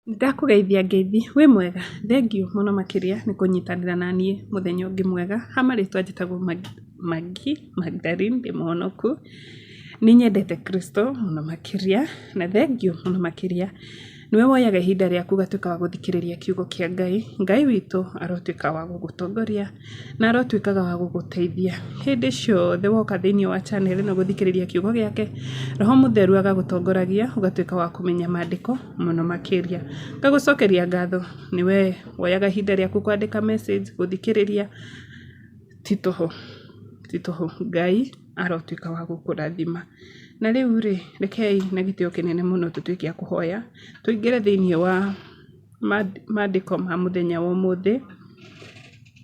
Ndakũgeithia ngeithi, wĩ mwega? Thengiũ mũno makĩria nĩ kũnyitanĩra naniĩ mũthenya ũngĩ mwega, ha marĩtwa njĩtagwo Maggie Magdalene, ndĩ mũhonoku, nĩ nyendete Kristo mũno makĩria, na thengiũ mũno makĩria nĩwe woyaga ihinda rĩaku ũgatuĩka wa gũthikĩrĩria kiugo kĩa Ngai. Ngai witũ arotuĩka wa gũgũtongoria na arotuĩkaga wa gũgũteithia hĩndĩ ciothe woka thĩiniĩ wa channel ĩno gũthikĩrĩria kiugo gĩake, Roho Mũtheru agagũtongoragia ũgatuĩka wa kũmenya maandĩko mũno makĩria. Ngagũcokeria ngatho nĩ we woyaga ihinda rĩaku kwandĩka message, gũthikĩrĩria, ti tũhũ, ti tũhũ. Ngai arotuĩka wa gũkũrathima. Na rĩu rĩ, rekei na gĩtĩo kĩnene mũno tũtuĩke a kũhoya, tũingĩre thĩiniĩ wa maandĩko ma mũthenya wa ũmũthĩ,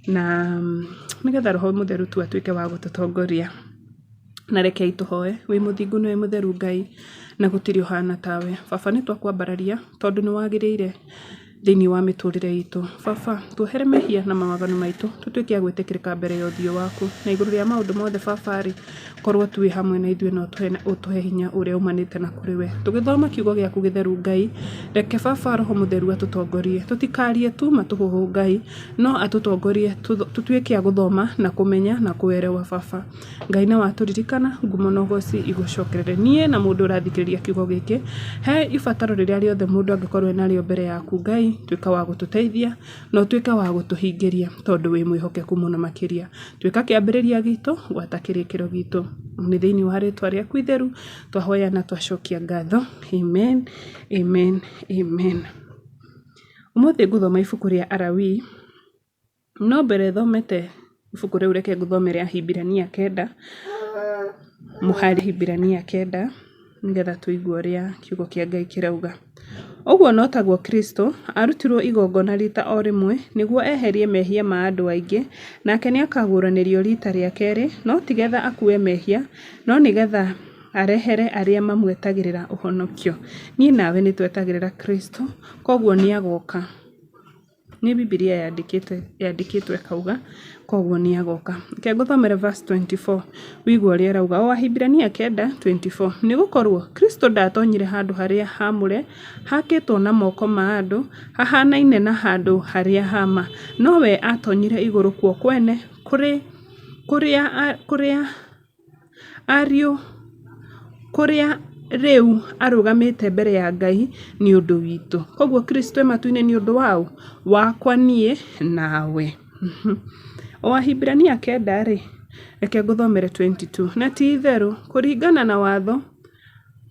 na nĩgetha Roho Mũtheru tu atuĩke wa gũtũtongoria. Na rekei tũhoe, wĩ mũthingu na wĩ mũtheru Ngai, na gũtirĩ ũhana tawe. Baba nĩ twakwambararia tondũ nĩ wagĩrĩire thĩinĩ wa mĩtũrĩre itũ. Baba, tuohere mehia na mawaganu maitũ, tũtuĩke a gwĩtĩkĩrĩka mbere ya ũthiũ waku. Na igũrũ rĩa maũndũ mothe baba rĩ, korwo tu wĩ hamwe na ithuĩ na ũtũhe hinya ũrĩa umanĩte na kũrĩ we. Tũgĩthoma kiugo gĩaku gĩtheru Ngai, reke baba Roho Mũtheru atũtongorie. Tũtikarie tu matũhũhũ Ngai, no atũtongorie tũtuĩke a gũthoma na kũmenya na kũerewa baba. Ngai nĩ watũririkana, ngumo na ũgoci igũcokerere. Niĩ na mũndũ ũrathikĩrĩria kiugo gĩkĩ, he ibataro rĩrĩa rĩothe mũndũ angĩkorwo enarĩo mbere yaku Ngai, tuĩka wa gũtũteithia na ũtuĩke wa gũtũhingĩria tondũ wĩ mwĩhokeku mũno makĩria. Tuĩka kĩambĩrĩria gitũ gwata kĩrĩkĩro gitũ. Nĩ thĩinĩ wa rĩtwa rĩaku itheru twahoya na twacokia ngatho. Amen, amen, amen. Ũmũthĩ ngũthoma ibuku rĩa Alawii. No mbere thomete ibuku rĩu reke ngũthomere Ahibirania kenda, mũhari Ahibirania kenda, nĩgetha tũigue ũrĩa kiugo kĩa Ngai kĩrauga. Ũguo no taguo Kristo arutirwo igongona riita o rĩmwe nĩguo eherie mehia ma andũ aingĩ, nake nĩakaguũranĩrio riita rĩa kerĩ, no ti getha akue mehia, no nĩ getha arehere arĩa mamwetagĩrĩra ũhonokio. Niĩ nawe nĩtwetagĩrĩra Kristo, koguo nĩagoka. Nĩ Bibilia yandĩkĩte yandĩkĩtwo ĩkauga, koguo nĩ agoka. Reke ngũthomere verse 24 wĩigue ũrĩa ĩrauga. O Ahibirania kenda 24, nĩ gũkorwo Kristo ndatonyire handũ harĩa haamũre hakĩtwo na moko ma andũ, hahanaine na handũ harĩa ha ma, no we atonyire igũrũ kuo kwene, kũrĩ kũrĩa kũrĩa Ariũ, kũrĩa rĩu arũgamĩte mbere ya Ngai nĩ ũndũ witũ. Koguo Kristo e matu-inĩ nĩ ũndũ waũ? Wakwa niĩ nawe. O Ahibirania kenda rĩ, reke ngũthomere 22. Na ti itherũ, kũringana na watho,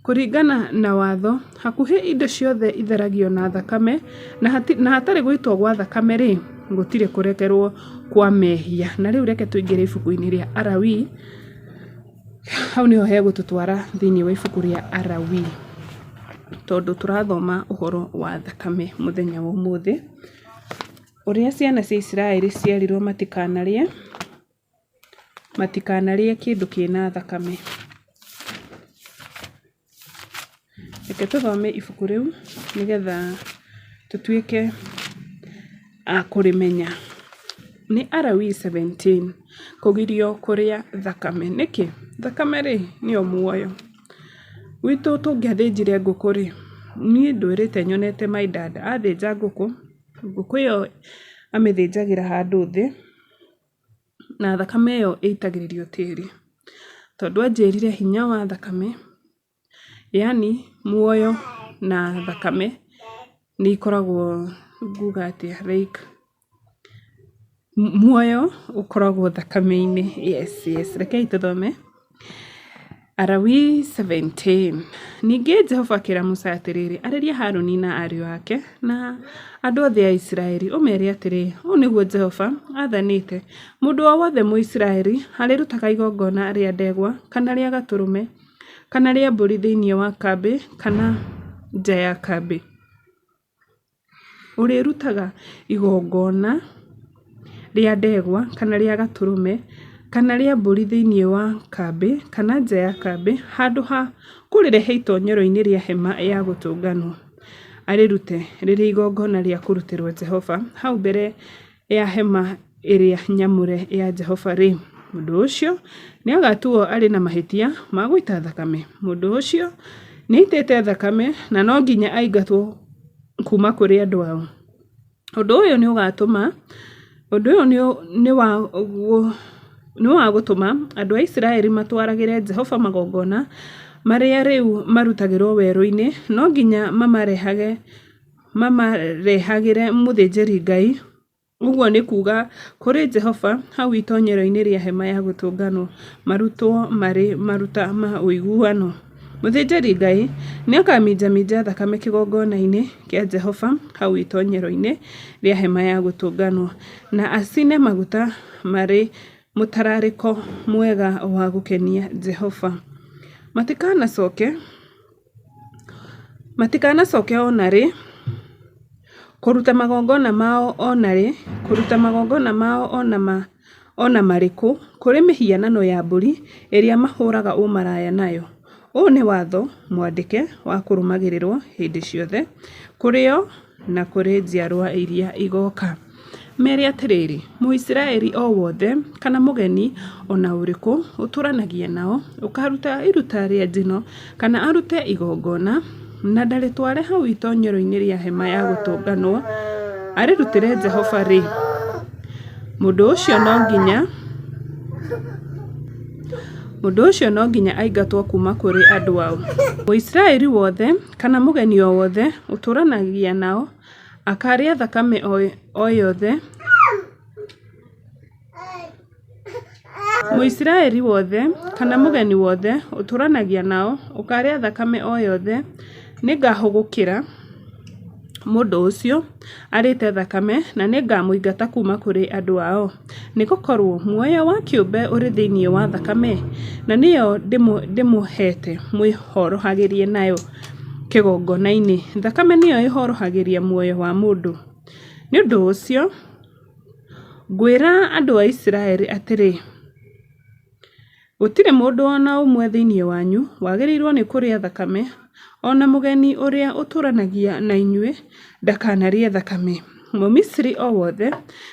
Kũringana na watho, hakuhĩ indo ciothe itheragio na thakame, na hatarĩ gũitwo gwa thakame-rĩ, gũtirĩ kũrekerwo kwa mehia. Na rĩu reke tũingĩre ibuku-inĩ rĩa Alawii, hau nĩho hegũtũtwara thĩinĩ wa ibuku rĩa Alawii, tondũ tũrathoma ũhoro wa thakame mũthenya wa ũmũthĩ, ũrĩa ciana cia Isiraeli cierirwo matikanarĩe, matikanarĩe kĩndũ kĩna thakame. Reke tũthome ibuku rĩu nĩgetha tũtuĩke a kũrĩmenya. Nĩ Alawii 17, kũgirio kũrĩa thakame. Nĩkĩ? Thakame rĩ, nĩyo muoyo. Gwitũ tũngĩathĩnjire ngũkũ rĩ, niĩ ndũrĩte nyonete my dad athĩnja ngũkũ, ngũkũ ĩyo amĩthĩnjagĩra handũ thĩ, na thakame ĩyo ĩitagĩrĩrio tĩri. Tondũ anjĩrire hinya wa thakame, yaani muoyo na thakame nĩ ikoragwo nguga atĩa like muoyo ũkoragwo thakame-inĩ, yes yes. Rekei tũthome. Alawii 17. Ningĩ Jehova akĩra Musa atĩrĩrĩ, Arĩria Haruni na ariũ ake na andũ othe a Isiraeli, ũmeere atĩrĩ, 'Ũũ nĩguo Jehova athanĩte, Mũndũ o wothe Mũisiraeli arĩrutaga igongona rĩa ndegwa kana rĩa gatũrũme kana rĩa mbũri thĩinĩ wa kambĩ kana nja ya kambĩ. Ũrĩrutaga igongona rĩa ndegwa kana rĩa gatũrũme kana rĩa mbũri thĩinĩ wa kambĩ kana nja ya kambĩ, handũ ha kũrĩrehe itonyero-inĩ rĩa hema ya gũtũnganwo, arĩrute rĩrĩ igongona rĩa kũrutĩrwo Jehova hau mbere ya hema ĩrĩa nyamũre ya Jehova-rĩ, mũndũ ũcio nĩagatuo arĩ na mahĩtia ma gũita thakame. Mũndũ ũcio nĩaitĩte thakame na no nginya aingatwo. kuuma kũrĩ andũ ao. Ũndũ ũyũ nĩ ũgatũma, ũndũ ũyũ nĩ wa nĩ wa gũtũma andũ a Isiraeli matwaragĩre Jehova magongona marĩa rĩu marutagĩrũo werũ-inĩ, no nginya mamarehage mamarehagĩre mũthĩnjĩri-Ngai, ũguo nĩ kuuga kũrĩ Jehova hau itonyero-inĩ rĩa hema ya gũtũnganwo, marutwo marĩ maruta ma ũiguano. Mũthĩnjĩri-Ngai nĩakaminjaminja thakame kĩgongona-inĩ kĩa Jehova hau itonyero-inĩ rĩa hema ya gũtũnganwo, na acine maguta marĩ mũtararĩko mwega wa gũkenia Jehova. Matikanacoke Matikanacoke o na rĩ kũruta magongona mao o na rĩ, kũruta magongona mao o na ma o na marĩkũ kũrĩ mĩhianano ya mbũri ĩrĩa mahũũraga ũmaraya nayo. Ũyũ nĩ watho mwandĩke wa kũrũmagĩrĩrũo hĩndĩ ciothe kũrĩ o na kũrĩ njiarũa iria igooka. Meere atĩrĩrĩ, 'Mũisiraeli o wothe kana mũgeni o na ũrĩkũ ũtũũranagia nao ũkaaruta iruta rĩa njino kana arute igongona, na ndarĩtware hau itonyero-inĩ rĩa hema ya gũtũnganwo arĩrutĩre Jehova-rĩ, mũndũ ũcio no nginya mũndũ ũcio no nginya aingatwo kuuma kũrĩ andũ ao. Mũisiraeli wothe kana mũgeni o wothe ũtũũranagia nao Akaarĩa thakame o yothe, Mũisiraeli wothe kana mũgeni wothe ũtũũranagia nao ũkaarĩa thakame o yothe, nĩngahũgũkĩra mũndũ ũcio arĩĩte thakame, na nĩngamũingata kuuma kũrĩ andũ ao. Nĩgũkorwo muoyo wa kĩũmbe ũrĩ thĩinĩ wa thakame, na nĩyo ndĩmũheete mwĩhorohagĩrie nayo kĩgongona-inĩ, thakame nĩyo ĩhorohagĩria muoyo wa mũndũ. Nĩ ũndũ ũcio ngwĩra andũ a Isiraeli atĩrĩ, Gũtirĩ mũndũ o na ũmwe thĩinĩ wanyu wagĩrĩirũo nĩ kũrĩa thakame, o na mũgeni ũrĩa ũtũũranagia na inyuĩ ndakanarĩe thakame. Mũmisiri o wothe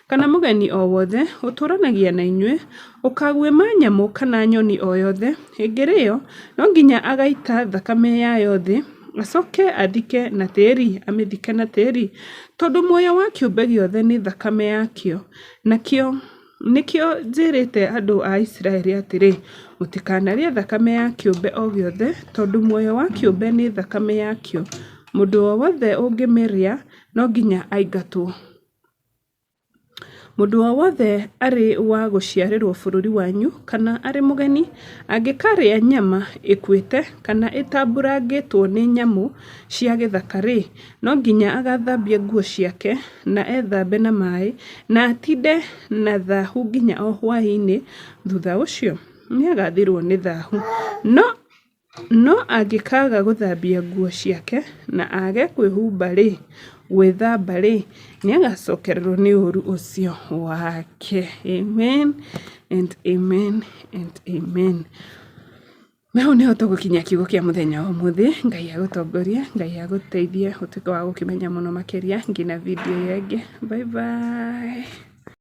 kana mũgeni o wothe ũtũũranagia na inyuĩ ũkaaguĩma nyamũ kana nyoni o yothe ĩngĩrĩĩo, no nginya agaita thakame yayo thĩ, acoke athike na tĩri, amĩthike na tĩri, tondũ muoyo wa kĩũmbe gĩothe nĩ thakame yakĩo, nakĩo nĩkĩo njĩrĩte andũ a Isiraeli atĩrĩ, 'Mũtikanarĩe thakame ya kĩũmbe o gĩothe, tondũ muoyo wa kĩũmbe nĩ thakame yakĩo. Mũndũ o wothe ũngĩmĩrĩa no nginya aingatwo. Mũndũ o wothe arĩ wa gũciarĩrwo bũrũri wanyu kana arĩ mũgeni, angĩkaarĩa nyama ĩkuĩte kana ĩtambuurangĩtwo nĩ nyamũ cia gĩthaka-rĩ, no nginya agaathambia nguo ciake na ethambe na maaĩ, na atiinde na thaahu nginya o hwaĩ-inĩ, thuutha ũcio nĩagathirwo nĩ thaahu. No No angĩkaaga gũthambia nguo ciake na aage kwĩhumba-rĩ, gwĩthamba-rĩ, nĩagacokererwo nĩ ũũru ũcio wake. Amen and amen and amen. Na hau nĩho tũgũkinyia kiugo kĩa mũthenya wa ũmũthĩ. Ngai agũtongorie, Ngai agũteithie ũtuĩke wa gũkĩmenya mũno makĩria nginya video ĩyo ĩngĩ. Bye bye.